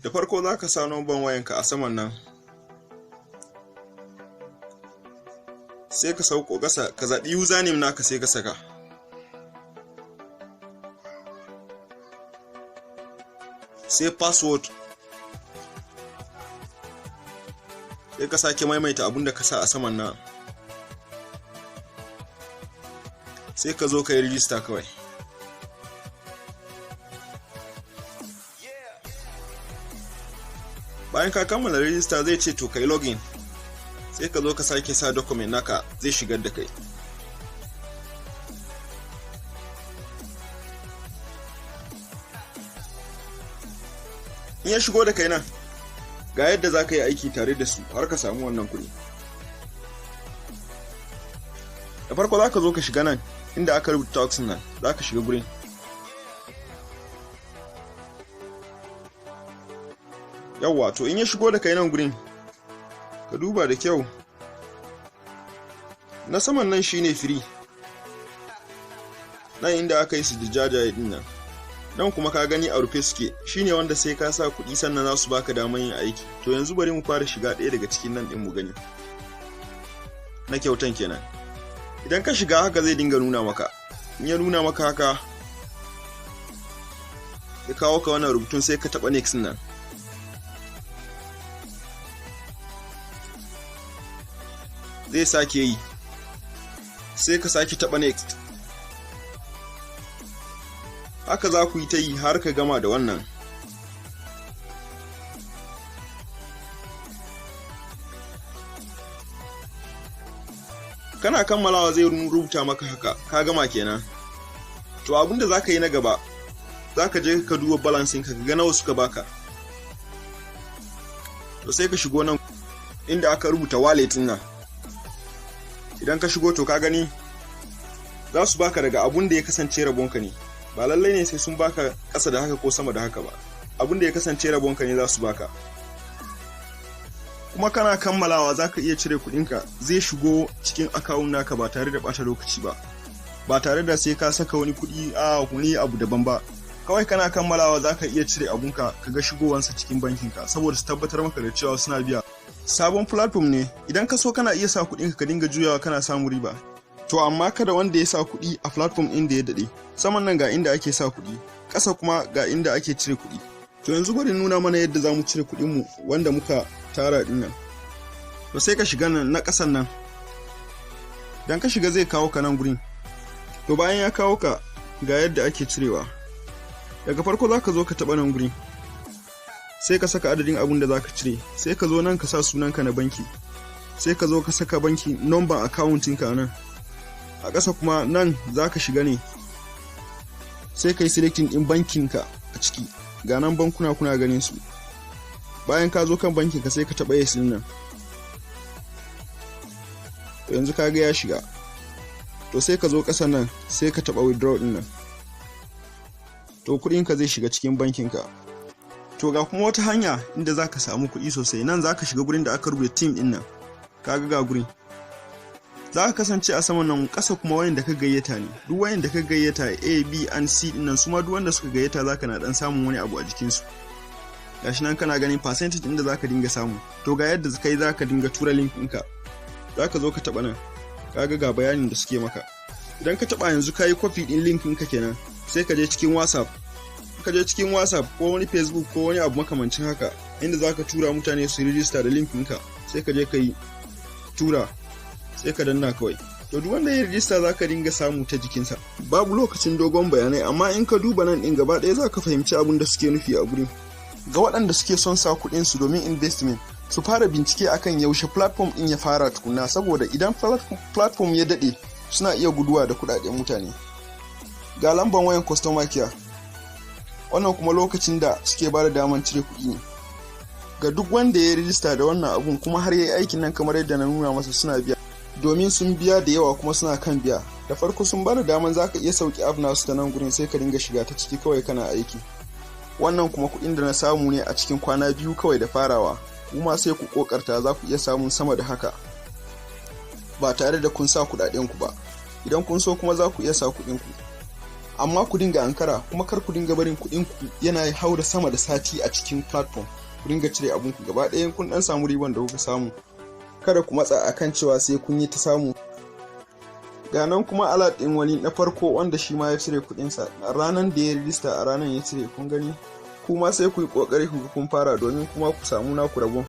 Da farko za ka sa numban wayanka a saman nan, sai ka sauko ƙasa ka zaɓi username naka, sai ka saka. Sai password, sai ka sake maimaita abun da ka sa a saman nan, sai ka zo ka yi rijista kawai. Bayan ka kammala rijista, zai ce to kai login, sai ka zo ka sake sa document naka, zai shigar da kai. In ya shigo da kai nan, ga yadda za ka yi aiki tare da su har ka samu wannan kuɗi. Da farko za ka zo ka shiga nan inda aka rubuta tasks nan, za ka shiga gurin. Yawwa, to in ya shigo da kai nan gurin, ka duba da kyau. Na saman nan shine free, nan inda aka yi su da jajaye din nan. Nan kuma ka gani a rufe suke, shine wanda sai ka sa kuɗi sannan za su baka damar yin aiki. To yanzu bari mu fara shiga ɗaya daga cikin nan ɗin mu gani. Na kyautan kenan. Idan ka shiga haka zai dinga nuna maka. In ya nuna maka haka, ya kawo ka wannan rubutun, sai ka taɓa next nan. Zai sake yi, sai ka sake taɓa next. Haka za ku yi ta yi har ka gama da wannan. Kana kammalawa zai rubuta maka haka, ka gama kenan. To abinda za ka yi na gaba, za ka je ka duba balance ka ga nawa suka baka. To sai ka shigo nan inda aka rubuta wallet nan. Idan ka shigo, to ka gani za su baka daga abun da ya kasance rabonka ne. Ba lallai ne sai sun baka ƙasa da haka ko sama da haka ba. Abun da ya kasance rabonka ne za su baka. Kuma kana kammalawa za ka iya cire kuɗinka, zai shigo cikin account naka ba tare da ɓata lokaci ba. Ba tare da sai ka saka wani kuɗi a wani abu daban ba. Kawai kana kammalawa za ka iya cire abunka ka ga shigowansa cikin bankinka, saboda su tabbatar maka da cewa suna biya. Sabon platform ne, idan ka so kana iya sa kuɗinka ka dinga juyawa kana samun riba. To amma kada wanda ya sa kuɗi a platform ɗin da ya daɗe. Saman nan ga inda ake sa kuɗi, ƙasa kuma ga inda ake cire kuɗi. To yanzu bari nuna mana yadda za mu cire kuɗinmu wanda muka tara ɗin nan. To sai ka shiga nan na ƙasan nan. Idan ka shiga zai kawo ka nan gurin. To bayan ya kawo ka, ga yadda ake cirewa. Daga farko za ka zo ka taɓa nan gurin. Sai ka saka adadin abun da za ka cire. Sai ka zo nan ka sa sunanka na banki. Sai ka zo ka saka banki number account ɗinka nan. A ƙasa kuma nan za ka shiga ne, sai ka yi selecting ɗin bankinka a ciki. Ga nan bankuna kuna ganin su. Bayan ka zo kan bankinka, sai ka taɓa yes ɗin nan. To yanzu ka ga ya shiga. To sai ka zo ƙasa nan, sai ka taɓa withdraw ɗin nan. To kuɗinka zai shiga cikin bankinka. To ga kuma wata hanya inda za ka samu kuɗi sosai. Nan za ka shiga gurin da aka rubuta team ɗin nan. Ka ga gurin. Za ka kasance a saman nan, ƙasa kuma wayanda ka gayyata ne. Duk wayanda ka gayyata, A, B and C ɗin nan, su ma duk wanda suka gayyata za ka na ɗan samun wani abu a jikinsu. Gashi nan kana ganin percentage ɗin da za ka dinga samu. To ga yadda kai za ka dinga tura link ɗinka. Za ka zo ka taɓa nan. Ka ga bayanin da suke maka. Idan ka taɓa yanzu ka yi copy ɗin link ɗinka kenan. Sai ka je cikin WhatsApp. Ka je cikin WhatsApp ko wani Facebook ko wani abu makamancin haka inda za ka tura mutane su rijista da link ɗinka, sai ka je ka yi tura, sai ka danna kawai. To duk wanda ya rijista za ka dinga samu ta jikinsa. Babu lokacin dogon bayanai, amma in ka duba nan ɗin gaba ɗaya za ka fahimci abin da suke nufi a gurin. Ga waɗanda suke son sa kuɗin su domin investment, su fara bincike akan yaushe platform ɗin ya fara tukuna, saboda idan platform ya daɗe suna iya guduwa da kuɗaɗen mutane. Ga lamban wayan customer care. Wannan kuma lokacin da suke ba da daman cire kuɗi ne. Ga duk wanda ya rijista da wannan abun kuma har ya yi aikin nan kamar yadda na nuna masa, suna biya, domin sun biya da yawa kuma suna kan biya. Da farko sun ba da daman za ka iya sauki app nasu ta nan gurin, sai ka dinga shiga ta ciki kawai kana aiki. Wannan kuma kuɗin da na samu ne a cikin kwana 2 kawai da farawa. Kuma sai ku kokarta, za ku iya samun sama da haka ba tare da kun sa kuɗaɗen ku ba. Idan kun so kuma za ku iya sa kuɗin ku. Amma ku dinga ankara kuma, kar ku dinga barin kuɗin ku yana haura sama da sati a cikin platform. Ku dinga cire abun ku gaba ɗaya kun dan samu riban da kuka samu. Kada ku matsa akan cewa sai kun yi ta samu. Ga nan kuma alert ɗin wani na farko wanda shi ma ya cire kuɗinsa a ranar da ya rijista, a ranar ya cire. Kun gani, kuma sai ku yi ƙoƙari ku kun fara domin kuma ku samu naku rabon.